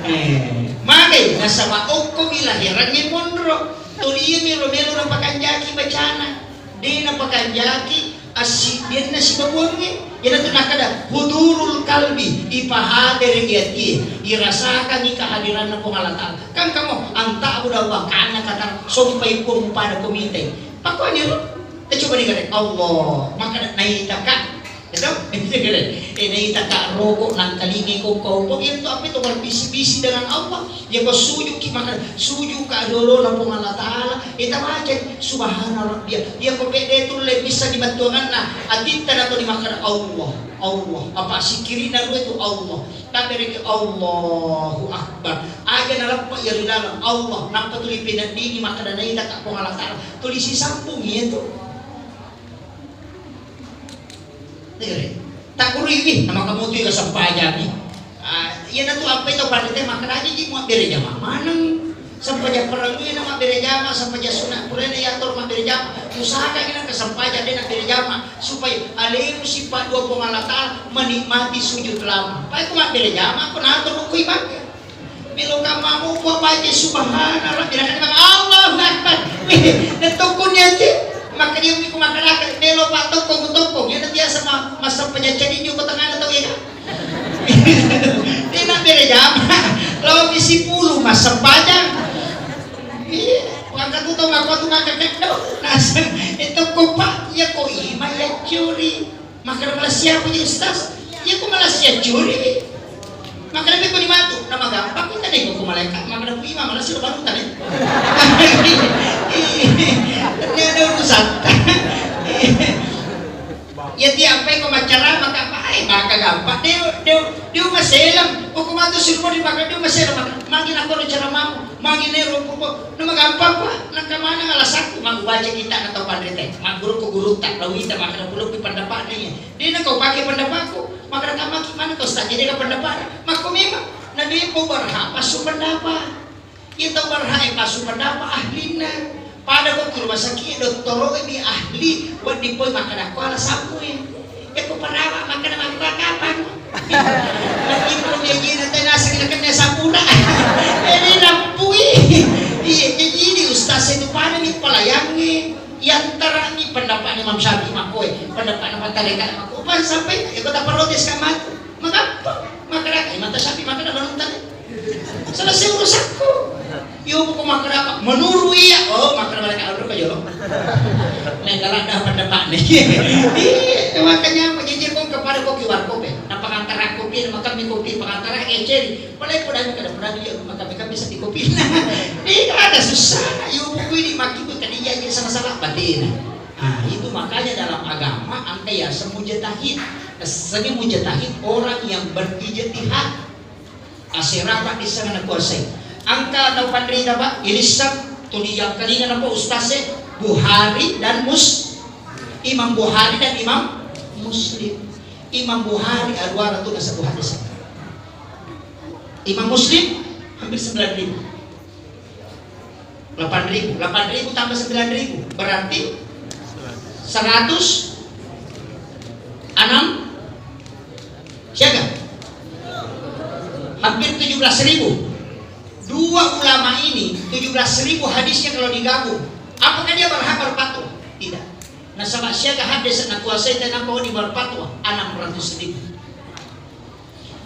Eh, magai nasaba okko mi lahirangnge monro. Tuli iya mi romelo napakanjaki bacana. De napakanjaki Assi-, denna sibabuangnge, iyanatu nakkeda, hudurul kalbi, ipahadereki atie, irasakangi kehadiranna Puang Allah Ta'ala. Kan kamu, anta buda Allah, kana kata, sompai Puang pada komitai. Pakkuani ro, eh, coba digare, Allah, makkeda naitaka, itu, eh, naitaka roko, nangkalingi ko, ko, ko, itu apa itu berbisik-bisik dengan Allah. Yako sujuki maka sujuka dolo na Puang Allah Ta'ala, eta macai subhana rabbiyal. Yako pede tulle bisa di battuanganna, atitta na to di makkada Allah, Allah. Apa sikirina dua itu Allah. Tabbereki Allahu Akbar. Aja na leppa ya ri dalam Allah. Nappa tuli peneddingi makkada naita ka Puang Allah Ta'ala. Tuli sisambung itu. Nigare. Takkuruiwi, namaka mutui ka sempajang ni. Ah, iyanatu ampai tau panrita makkeda aja ji muabbere jama maneng. Sempajang perang iya na mabbere jama, sempajang sunat purana iya toro mabbere jama. Usahakan ina ka sempajang de na bere jama supaya alemu sipa dua Puang Allah Ta'ala menikmati sujud lama. Pai ku mabbere jama, ku nato ku ibadah. Melo kammamu ko baca subhana rabbiyal a'la, Allahu akbar. Nettokko niati. Maka dia miko makalaka melo pa tokko ku tokko. Iya biasa ma-, massempajang cedinjo ko tengana tau ega. Dia nak bere jama. Lao mi sipulu massempajang. Iya, maka tu tau maka tu maka keddo. Naseng, eh, tokko pa, iya ko ima iya curi. Makkeda malasiapu ji ustaz, iya ku malasia curi. Makkeda meko ni matu, nama gampang kita nih ku malaikat, makkeda ku imam malasi lo baru tadi. Ini ada urusan. Ya tiap apa ko macara maka apa, eh, maka gampang. Dia, dia, dia maselam, ku matu suruh di maka dia maselam, maka mangkin aku ada cara mau. Magi nero poko, nama gampang pa, naka maneng alasakku, magubaca kita na tau panrita, magguru ko gurutta, lawita, makkeda pulokki pendapatna iya. De na kau pake pendapatku, makkeda kamaki mana kau ustaz, jadi ka pendapatna, makko memang, na de ko berhak pasu pendapat. Iya tau berhak e pasu pendapat ahlinna. Pada ko ke rumah sakit, dottoro mi ahli, wedding poi makkeda ko alasakku e. Eko parawa makkeda makkeda kapang. Lagi pun dia jina tena sing kena sapura. Ini lampui. Iya, jadi ini ustaz itu pada ni pelayangi. Yang terang ni pendapat Imam Syafi'i makoi, pendapat Imam Tarekat makoi. Pan sampai eko tak protes kamat. Maka apa? Maka lagi mata Syafi'i maka dah bangun tadi. Selesai urusanku. Yo, buku makkeda apa? Menuru iya. Oh, makkeda mereka anu ka jolo. Nah, kalau ada pendapat nih. Iya, makanya apa? Jadi kau kepada kopi warkop ya. Nah, pengantar kopi, makan mie kopi, pengantar eceri. Mulai pada kami kada pernah dia, maka kami bisa di kopi. Ini ada susah. Yo, buku ini makin bukan iya, iya sama-sama batin. Nah, itu makanya dalam agama angka ya semujatahid. Seni mujatahid orang yang berijtihad. Asera, Pak, disseng nakuasai. Engka tau panrita, Pak, ilisseng tuli yakkalinga napa ustaz e, Bukhari dan Mus-, Imam Bukhari dan Imam Muslim. Imam Bukhari aruara tu nasabbu hadis. Imam Muslim hampir sembilan ribu. Delapan ribu, delapan ribu tambah sembilan ribu, berarti seratus enam, siaga? Hampir tujuh belas ribu. Dua ulama ini, tujuh belas ribu hadisnya kalau digabung, apakah dia berhak berfatwa? Tidak. Nasaba siaga hadis nakuasai tenang bahwa dia berfatwa, enam ratus ribu.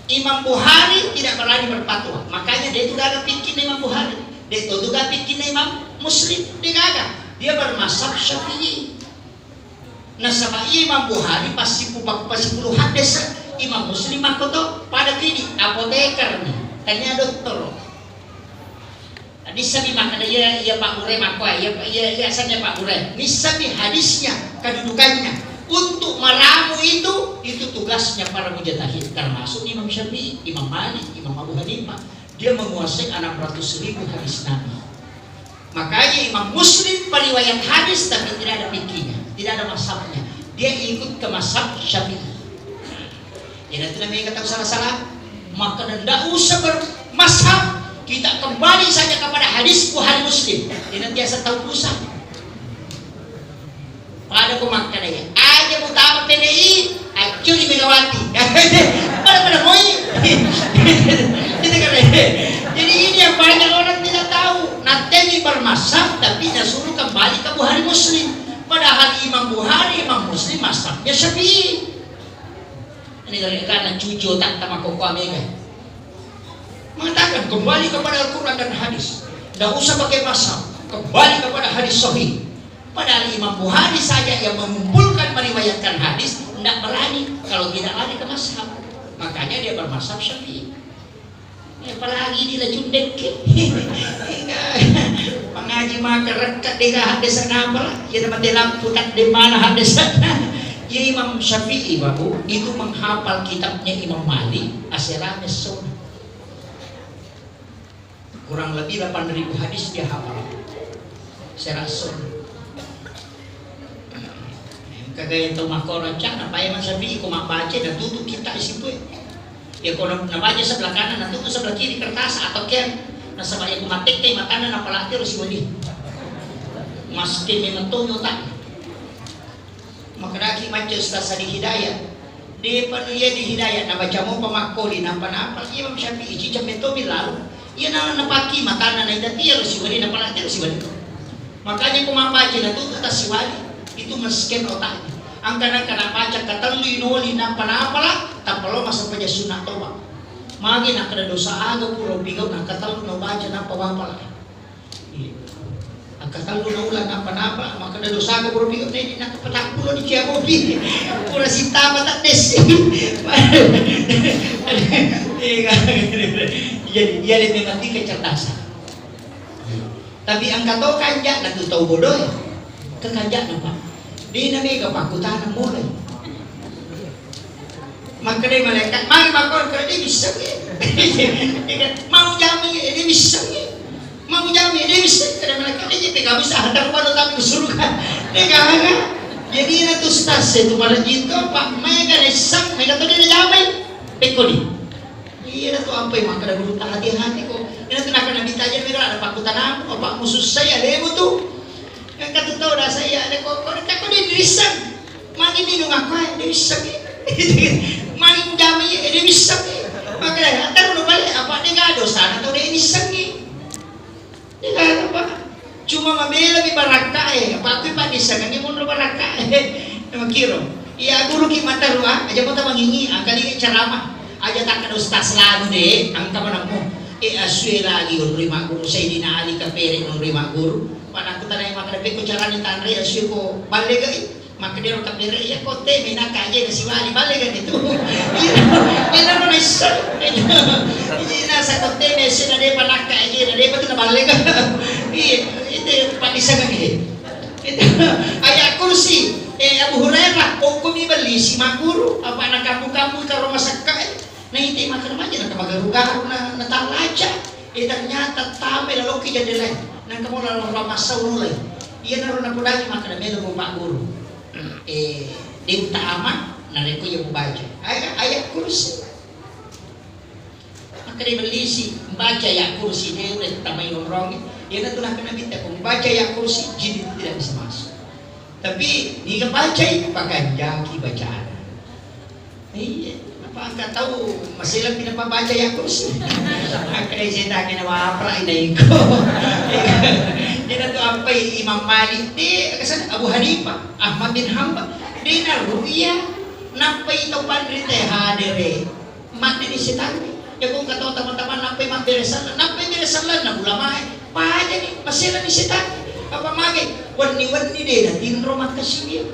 Imam Bukhari tidak berani berfatwa, makanya dia juga ada fikih Imam Bukhari, dia itu juga fikih Imam Muslim, dia gaga, dia bermazhab Syafi'i. Nasaba Imam Bukhari pasti pu-, pasti puluh hadis, Imam Muslim makkoto pada kini apoteker nih, tanya dokter. Nissabi makkeda iya, iya Pak Guru makkoe, iya, iya, iya asenna Pak Guru. Nissabi hadisnya, kedudukannya. Untuk meramu itu, itu tugasnya para mujtahid, termasuk Imam Syafi'i, Imam Malik, Imam Abu Hanifah. Dia menguasai enam ratus ribu hadis Nabi. Makanya Imam Muslim periwayat hadis, tapi tidak ada fikihnya, tidak ada mazhabnya. Dia ikut ke mazhab Syafi'i. Jadi itu namanya kata salah-salah. Maka tidak usah bermazhab, kita kembali saja kepada hadis Bukhari Muslim. Jadi nanti asal tahu pusat. Pada ko makkeda ya, aja mutama P D I, accuri Megawati. Pada-pada moi. Gitu kan, ya? Jadi ini yang banyak orang tidak tahu. Nanti bermazhab, tapi dia suruh kembali ke Bukhari Muslim. Padahal Imam Bukhari, Imam Muslim mazhabnya Syafi'i. Ini gara-gara cuci otak sama koko Amerika. Mengatakan kembali kepada Al-Quran dan hadis. Tidak usah pakai mazhab. Kembali kepada hadis sahih. Padahal Imam Bukhari saja yang mengumpulkan meriwayatkan hadis, tidak berani kalau tidak lari ke mazhab. Makanya dia bermazhab Syafi'i. Apalagi di lajun dekke. Pangaji maka rekkat dega hadis apa lah. Ya nama telam putat de mana hadis. Ya Imam Syafi'i, Bapak, itu menghafal kitabnya Imam Malik, aserame sona. Kurang lebih delapan ribu hadis dia hafal. Serason. Kagaya tau makkoro cana, pae Imam Syafi'i ko mabbaca, natutu kita isipue. Ya ko na-, nabaca sebelah kanan, natutu sebelah kiri kertas atau ken. Nasaba ya ko mattekke matanna napalaki ro siwali. Maske memang tau otak. Makkedaki macca Ustaz Sadi Hidayat, depa nu iya di Hidayat, nabaca mopa makkoli, nappa napa iya Imam Syafi'i, ciceng metto mi lalu. Iya na napaki matanna naita tiya ro siwali, nappa natia ro siwali. Makanya ko mabbaca natutu ta siwali, itu mesken otaknya. Angka nangka nabaca katellu inoli, nappa napala, tappa lo massempajang sunna toba. Magi nakkeda dosa aga pura upigau, nangka tellu nabaca, nappa wapala. Iya. Angka tellu naula napa-napa, makkeda dosa ke pura piga tadi, nangka patappulo di cia kopi. Pura sitama tak desi. Iya, kan? Jadi, iya, dia memang tingkat kecerdasan. Tapi angka to kanja, na tu tau bodoh ya. Ke kanja napa? Dia namanya pakkutana mulai. Makkedai malaikat, magi makkoro, keda de missengngi. Mau jami, de missengngi. Mau jami, de missengngi. Keda malaikat, de jipe kamu sahadar pada tapi surga. De gaga. Jadi ina tu stas itu pada jito, Pak, mega resang, mega tu de jamai. Pekko di. Iya tu apa yang makkeda guru, hati-hati ko. Ina tu nakana bita aja mega ada pakkutanamu, apa musuh saya lemu tu. Engka tu tau rasa iya, ada ko, ko, ko, ko de dirisseng. Magi minung aku, eh, de wissengngi. Magi jama iya, eh, de wissengngi. Makanya, antar udah balik, apa de gak dosana tau de wissengngi. De gak apa. Cuma mabela mi barakka, eh, apa aku pak dissengngi monro barakka, eh. Makiro. Iya guru ki mata rua, aja kota mangingi, angkali ceramah. Aja tak ada ustaz lalu de, angka manammu. Eh, asue lagi onroi magguru, Sayyidina Ali kapere onroi magguru. Pada aku tanya makkeda, "Pekko carani tanre asue ko balle gai?" Makkeda ro kapere, "Iya ko te mena kaje na siwali balle kan itu." Iya, iya ro naisseng. Iya, nasa ko te mese na depa nakka aje, na depa tu na balle kan. Iya, itu padissengngi. Itu ayat kursi. Eh, Abu Hurairah, okko mi belli si magguru, apa na kamu-kamu karo masakka, eh. Naite makkeda maja na kamagaru-garu na, na tallaca. Eh, ternyata tame laloki jendela. Nangka mo lalo ramassau nulai. Iyanaro napodangi makkeda melo mo pagguru. Eh, de utama narekko iya mubaca. Ayat, ayat kursi. Makkeda bellisi, baca ayat kursi, de udah tamai onrongi. Iyanatu nakkeda nabitta, ko mubaca ayat kursi, jin itu tidak bisa masuk. Tapi niga bacai, pakanjaki bacana. Iya, apa angka tau masih lebih napa baca ayat kursi? Angka de setang na wapra ina iko. Ina tu ampai Imam Malik, de kesan Abu Hanifah, Ahmad bin Hanbal, de na ru'ya, nappai tau panrita hadere. Mate ni setan. Ya ko engka tau teman-teman nappai mabbere sallang, nappai bere sallang na ulamae. Pajani, maselani setan. Apa mage? Wenni-wenni de na tinro makkasiwia.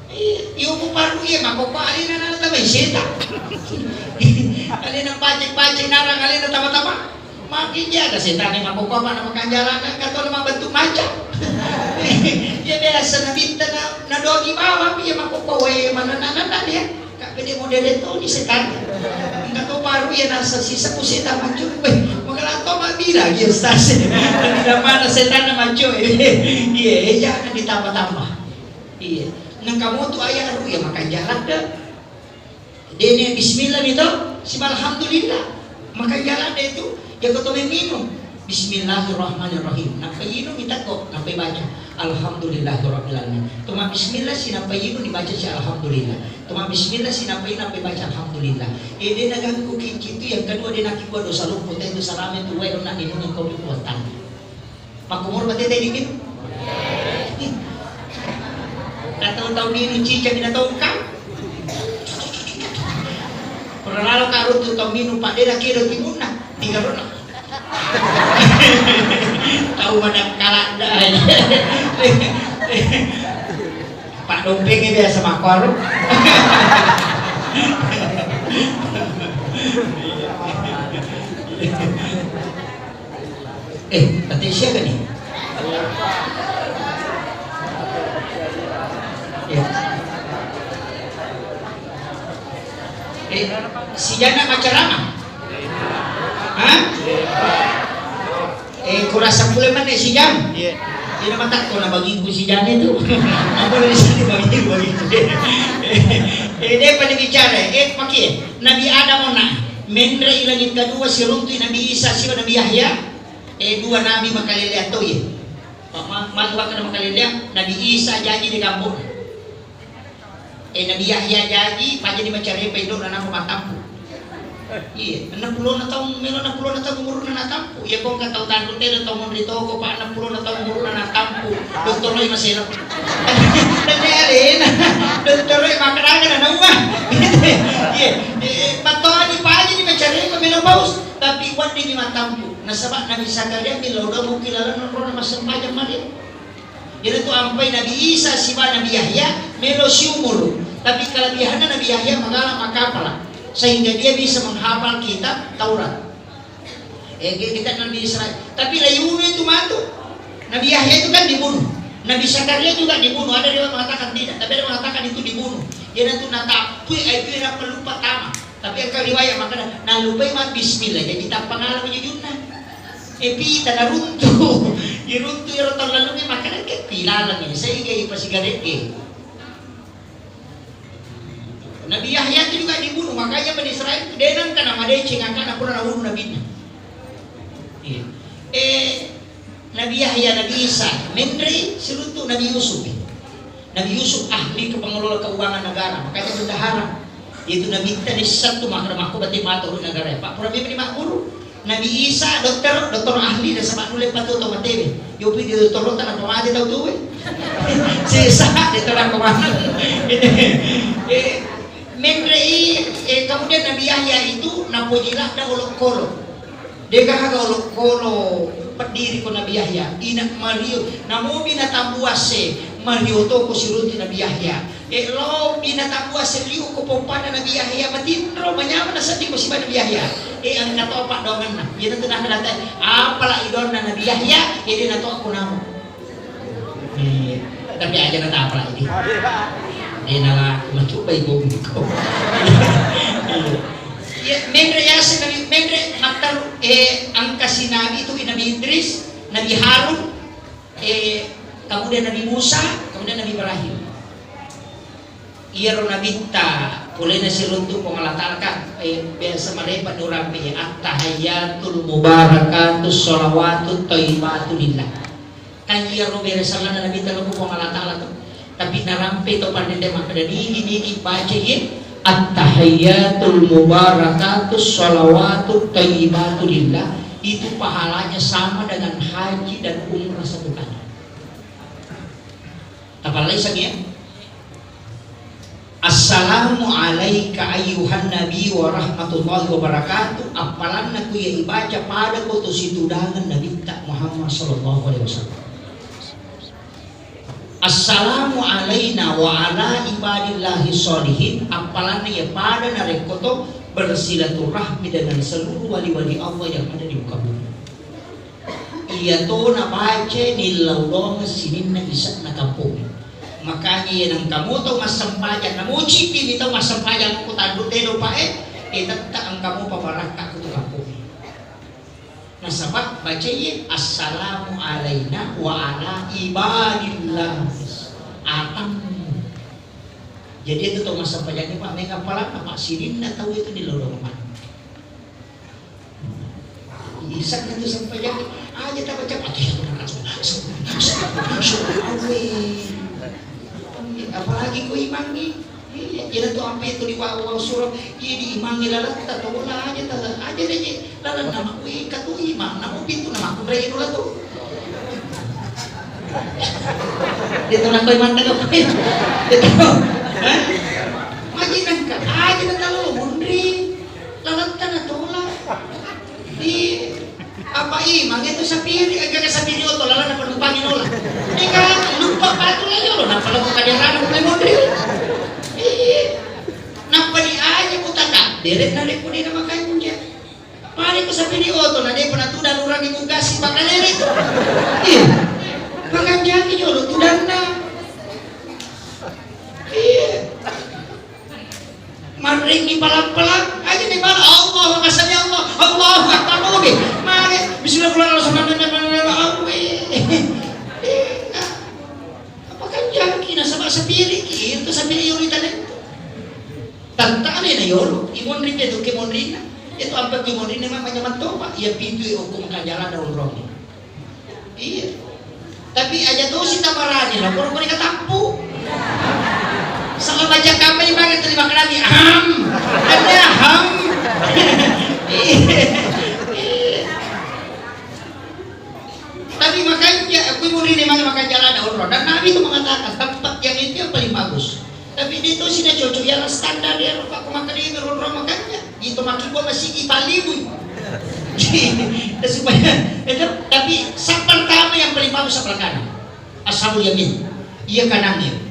Iya, iyo muparu iya makkokko alena na tamai setan. Alena paceng-paceng narang alena tama-tama. Magi iya ada setan yang makkokko apa nama kanjalan kan kau nama bentuk macam. Ya biasa nabitta na nadogi bawang iya makkokko wae mana nana dia. Kak pede model itu ni setan. Engka to baru ya nasa sisa ku setan mancur. Weh, magala to mabila dia stase. Tidak mana setan na mancur. Iya, eh, jangan ditambah-tambah. Iya. Nang kamu tu ayah aru ya makan jalan deh. Dene bismillah mi to, siba alhamdulillah. Maka jalan deh itu, ya kau to minum. Bismillahirrahmanirrahim. Nappa inung mi takko, nappa baca alhamdulillahirabbil alamin. Tuma bismillah si nappa inung dibaca si alhamdulillah. Tuma bismillah si nappa inung nappa baca alhamdulillah. Eh, de naganggu kincin tu yang kedua de nakikua dosa luput, itu salame tu wae nak minum kopi kuatan. Makkumuru matete dikit. Kata tau minum cica mina tongkang. Pura lalo karuntu tau minum pak dena kedo timunna. Tiga rona. Tau mana kalanda. Pak dompengnya biasa makkuaro. Eh, tante siaga nih? Ya. Eh, si Jana macarama? Hah? Eh, kurasa pule mana si Jan? Iya. Ina matakko na bagiku si Jan itu. Apa dari sini bagi bagi. Eh, dia pada bicara. Eh, pakai Nabi Adam ona. Menre i langit kedua siruntu Nabi Isa siwa Nabi Yahya. Eh, dua nabi makalelea to ye. Ma-, ma-, matu wakkeda makalelea, Nabi Isa jaji de gambokna. Eh, Nabi Yahya jaji, paja di macarepa indo'na namo matampu. Iya, enam puluh taung, melo enam puluh taung umurna natampu. Iya, kong ka tau tanru tena tau monri toko, pa enam puluh taung umurna natampu. Doktor Roy maseno. Tende alena. Doktor Roy makkeda na naua. Iya, eh, patoni paja di macarepa menopause, tapi weddingngi matampu. Nasaba Nabi Zakaria millau domo ki lalenna onrona massempajang male. Iyana tu ampai Nabi Isa siba Nabi Yahya melo siumuru. Tapi kelebihanna Nabi Yahya magala makapala sehingga dia bisa menghafal kitab Taurat. Eh, ki-, kitab Nabi Israel. Tapi layuwe tu matu. Nabi Yahya itu kan dibunuh. Nabi Zakaria juga dibunuh. Ada riwayat mengatakan tidak, tapi ada mengatakan itu dibunuh. Iyana tu natappui api na pelupa tama. Tapi engka riwayat makkeda, nallupai ma bismillah, jadi tappa ngalami jujunna. Eh, pita naruntu. Iruntu iro tau lalungnge makkeda, ke pilalang ini, sehingga ipasigare'e. Nabi Yahya itu juga dibunuh, makanya Bani Israel itu denang kana madeceng angkana pura nabunuh nabinna. Iya. Eh, Nabi Yahya, Nabi Isa, menre siruntu Nabi Yusuf. Nabi Yusuf ahli ke pengelola keuangan negara, makanya bendahara. Itu Nabi kita di satu makna makko bate mata urut negara. Pak pura mimpi makmuru. Nabi Isa dokter, dokter ahli dan sama nulle patu tau matewe. Yopi di dokter tanpa mati tau tuwe. Sisa di terang kemana. Eh, menre i, eh, kemudian Nabi Yahya itu napoji ladda olokolo. Degaga olokolo peddiri ko Nabi Yahya, ina Mario, namobi natambuasse, Mario to ko siruntu Nabi Yahya. E lo binatang buas liu ko pompanna Nabi Yahya matinro manyameng nasedding ko siba Nabi Yahya. E engka to paddoangenna. Iya tentu nakkeda te, apala idonna Nabi Yahya, e de nato ko namu. Eh, tapi aja na tapala ini. De nala mencoba ibu ko. Iya, menre yaseng Nabi, menre mattaru, eh, engka si Nabi itu Nabi Idris, Nabi Harun, eh, kemudian Nabi Musa, kemudian Nabi Ibrahim. Iyaro nabitta polena siruntu Puang Allah Ta'ala kan, eh, biasa marepa nurampe, at-tahayyatul mubarakatus shalawatut thayyibatu lillah. Kan iyaro bere sallana nabitta loko Puang Allah Ta'ala tu. Tapi narampe to pandete makkeda nigi-nigi baca iye at-tahayyatul mubarakatus shalawatut thayyibatu lillah, itu pahalanya sama dengan haji dan umrah satu kali. Tapallai sangiya. Assalamu alaika ayyuhan nabi wa rahmatullahi wa barakatuh. Appalanna ku iya ibaca pada ko to situdangan Nabitta Muhammad sallallahu alaihi wasallam. Assalamu alaina wa ala ibadillahi sholihin. Appalanna iya pada narekko to bersilaturahmi dengan seluruh wali-wali Allah yang ada di muka bumi. Iya to nabaca nillau doang sininna isa'na kampongnge. Makanya iya nengka mo tau massempajang, namo ciddi mi tau massempajang ko tanru telo pae, e tetta engka mopa barakka ko tu kampongnge. Nasaba baca iya, "Assalamu alaina wa ala ibadillah." Atang. Jadi itu tau massempajang, Pak, mega palang apa sininna tau itu nillau doang. Isa'na tu sempajang, aja tabaca, "Fatihah, Quran, Quran, Quran, Quran." Apalagi ko imangngi. Iya, iya tu ampe tu di wa-, wa surah, iya di imangngi laletta, tola aja ta, aja deh, lalang nama, wih, katu imang, nama pintu nama, aku rai dulu tu. Dia tu nakoi mantap apa? Dia tu, hah? Maji nangka, aja na talo, munri. Laletta na tola. Di apa imang itu sapiri, eh, gaga sapiri oto, lalana penumpang nola. Eka lupa patu lagi lo, napa lo kaderana mulai mondri. Iya. Napa di aja kutaka, deret nare kudena makanja. Pare ko sapiri oto, na depa na tudang urang di bugasi pakalere. Iya. Pakanjaki jolo tudanna. Iya. Marrengi palang-palang, aja ni bala, Allahu Akbar, sami Allah, Allahu Akbar, oke. Mare, bismillahirrahmanirrahim, Allahu Akbar. Apa kan jangki nasaba sapiriki, itu sapiri yolo ita de. Tantang ada na yolo, imonri itu ke monrina, itu ampe ke monrina mah macam topa, iya pintu ya hukum kajalan daun rong. Iya. Tapi aja tosi tabarani, lapor ko dikatappu. Salah baca kami pakai terima kasih. Ham. Ada ham. Iya. Tapi makanya aku mau ini, makanya jalan ada orang. Dan Nabi itu mengatakan tempat yang itu yang paling bagus. Tapi dia itu sini cocok yang standar dia, Pak, makanya dia turun rumah makanya. Itu makin gua masih ipalibui. Dan supaya itu, tapi saf pertama yang paling bagus sebelah kanan. Ashabul yamin. Iya kanannya.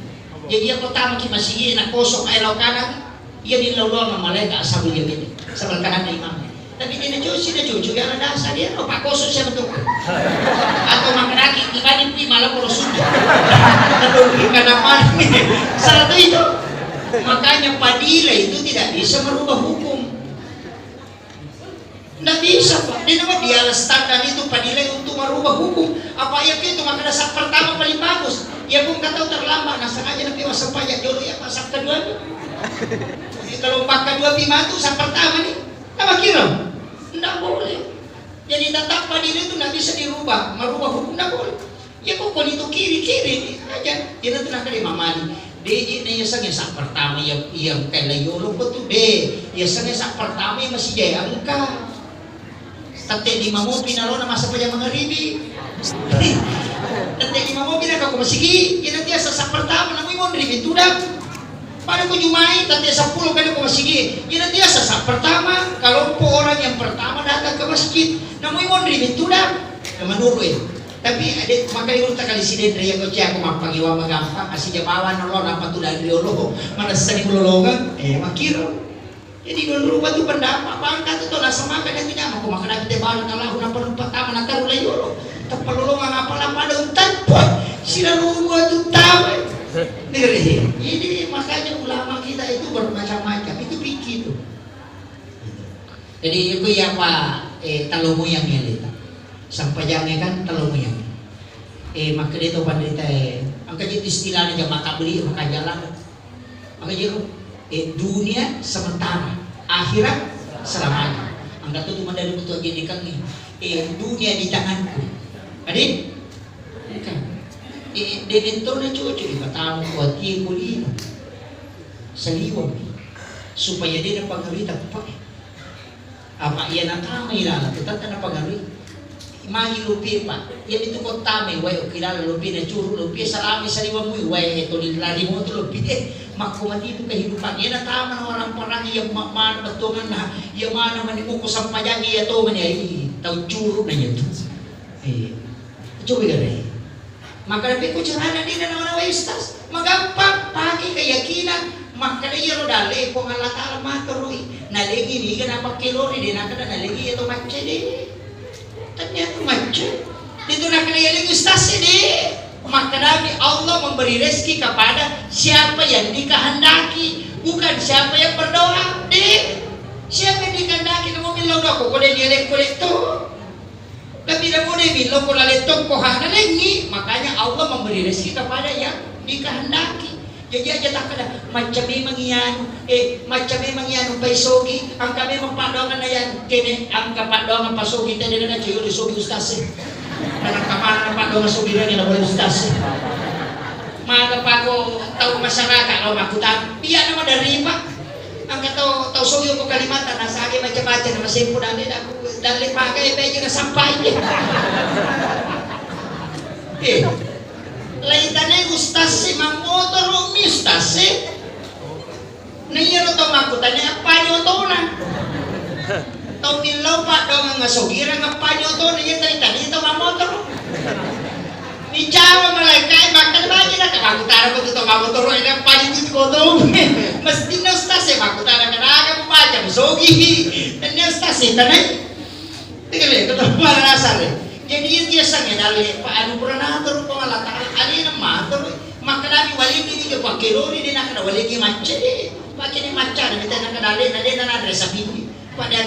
Jadi iya pertama ki masih iya na kosong air laut kanan. Iya di laut doang malaikat ashabul yamin. Sebelah kanan imam. Tapi dia na cuci, na cuci, yang ada asal dia, apa kosong siapa tuh? Atau makan lagi, tiba di malam kalau suntuk. Atau ikan apa? Salah tuh itu. Makanya padilah itu tidak bisa merubah hukum. Ndak bisa, Pak. Dia nama dia standar itu padilai untuk merubah hukum. Apa iya itu maka dasar pertama paling bagus. Iya pun kata terlambat, nah sengaja nabi masa pajak jolo ya, Pak, saf kedua tu. Jadi kalau empat kedua pi matu, saf pertama nih. Apa kira? Ndak boleh. Jadi tetap padilai itu ndak bisa dirubah, merubah hukum ndak boleh. Iya ko koni tu kiri, kiri aja. Ina tu nakali mamali. De, de, na iya sange saf pertama iya, iya engka lai yolo ko tu de. Iya sange saf pertama iya masih jaya engka. Tette lima mopi nalona masa paja mangaribi. Tette lima mopi na kako masigi. Ina tiasa saf pertama namui monri mi tudang. Pada ko jumai tette seppulo kada ko masigi. Ina tiasa saf pertama. Kelompok orang yang pertama datang ke masjid. Namui monri mi tudang. Menurut eh. Tapi ade, makanya urutta kali sidendre ya, kocce aku mappangiwa magampang, asija bawang Allah, napa tu dari Allah, manessani kulolongan, eh, makiro. Jadi don rupa tu pendapat, bangka tu tona semaka dan tidak mau makan aku teh barang Allah, napa lupa tama, nataru lai Allah. Teppa lolongan apa lah pada untan pun, sila rupa tu tama. Dengar eh. Jadi makanya ulama kita itu bermacam-macam, itu fikih tu. Jadi, itu iya pa, eh, talo moyang ya leta. Sampajangnge kan talo moyang. Eh, makkeda to panrita, eh, engka je istilahna jama kabeli, maka jalan. Maka je, eh, dunia sementara, akhirat selamanya. Engka tu madari betul jadi kan nih. Eh, dunia di tanganku. Ade? Engka. Eh, de mentona cucu, eh, matamu kuatie kulino. Saliweng. Supaya de napangerita, Pak. Apa iya natamai laleng, tetap napangarui. Magi lopi, Pak. Iya itu kottamai, wae, okilala lopi, nacuru lopi, salami saliweng mui, wae, toli lari moto lopi, eh, makko matipu kehidupan. Iya natama na orang parang iya ma-, ma-, bettuanganna, iya mana mani muko sampajang iya to mani, ai, tau curu na iya tu. Eh, coba gare. Maka lebih ku carana dina nawa-nawa istas. Magampang, pakai keyakinan. Makkeda iyaro dalle Puang Allah Ta'ala matoroi. Nalengi niga napakkelori de, nakkeda nalengi iya to macca de. Ternyata macca. Itu nakkeda yalengngi ustaz e, de. Makkedami, Allah memberi rezeki kepada siapa yang dikehendaki, bukan siapa yang berdoa, de. Siapa yang dikehendaki, namo millau doa ko, ko de yaleng ko letto. Tapi namo de millau ko laleng tongko ha nalengngi, makanya Allah memberi rezeki kepada yang dikehendaki. Jaji aja takkeda, macca memang iyanu, eh, macca memang iyanu, paisogi, engka memang paddoanganna iyanu, kene engka paddoangan pasogi tede na nacoyo sogi ustaz e. Karena kamana na paddoangan sogi rene na boleh ustaz e. Maka pako tau masyarakat lo makkutang, iya nama dari Pak. Engka tau, tau sogi ko Kalimantan, nasage macam-macam, nama sempu dan dia daku, dan le pakai baju na sampai. Eh, Laitanai ustaz e mammotoro mi ustaz e. Na iyaro tau makkutana appaji otona. Tau millau paddoangeng asogirang appaji otona, iya taitanai tau mammotoro. Nicawa malaika e makkeda baji na makkutana ko tu tau mammotoro e appaji tu ko tau. Mestina ustaz e makkutana kanaga mubaca musogi. Nennia ustaz e tanai. Tega le, kata marasa le. Jadi iya biasa ngedalle, Pak, anu pura natoro Puang Allah Taala, alena matoro. Makkedami walingi ni ke pakke lori de nakkeda walingi macca de. Pakke ni macca de, mita nakkeda alena de na nadre sapini. Pak de